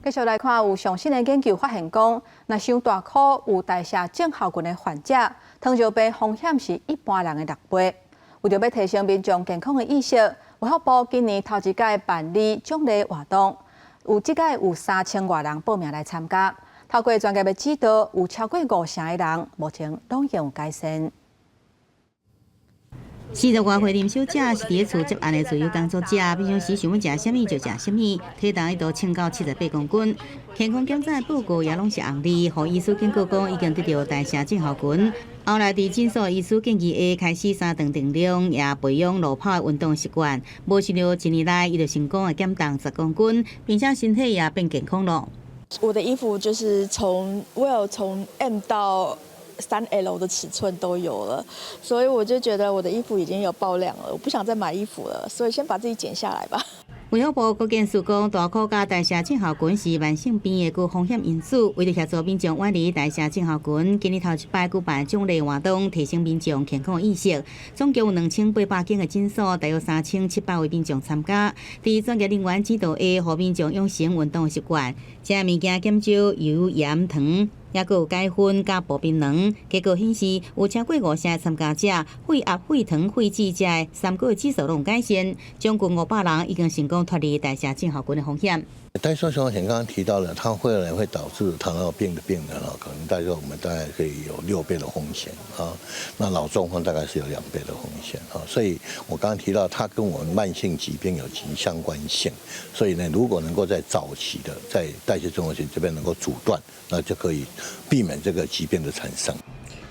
繼續來看，有上新的研究發現講，若傷大箍有代謝症候群的患者，糖尿病風險是一般人的六倍。為著欲提升民眾健康的意識，衛福部今年頭一擺辦理獎勵活動，有這擺有三千外人報名來參加。透過專業的指導，有超過五成的人目前攏已經有改善。四十外歲林小姐是佇咧厝接案的自由工作者，平常時想欲食啥物就食啥物，體重一度衝到78公斤。健康檢查報告也攏是紅字，予醫師警告講已經得著代謝症候群。後來佇診所醫師建議下，開始三頓定量，也培養路跑的運動習慣。無想著一年內，伊就成功的減重10公斤，並且身體也變健康了。我的衣服就是從我有從 M 到3L 的尺寸都有了，所以我就覺得我的衣服已經有爆量了，我不想再買衣服了，所以先把自己減下來吧。衛福部國健署講，大箍佮代謝症候群是慢性病的高風險因子，為著協助民眾遠離代謝症候群，今年頭一擺舉辦獎勵活動，提升民眾健康意識。總共有2800間的診所，大約3700位民眾參加。佇專業人員指導下，予民眾養成運動習慣，食物件減少油鹽糖。抑閣有改薰佮薄檳榔，結果顯示有超過五成參加者血壓、血糖、血脂這三個指數攏有改善，將近500人已經成功脫離代謝症候群的風險。代謝症候群剛剛提到了，它會導致糖尿病的病人啊，可能大概我們大概可以有6倍的風險啊。那腦中風大概是有2倍的風險啊。所以我剛剛提到，它跟我們慢性疾病有極相關性。所以呢，如果能夠在早期的在代謝症候群這邊能夠阻斷，那就可以避免這個疾病的產生。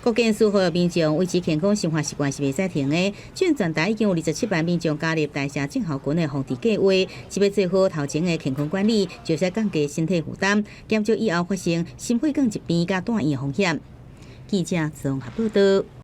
國健署呼籲民眾維持健康生活習慣是袂使停的。全台已經有27萬民眾加入代謝症候群的防治計劃，是欲做好頭前的健康管理，就是降低身體負擔，減少以後發生心血管疾病佮住院風險。記者綜合報道。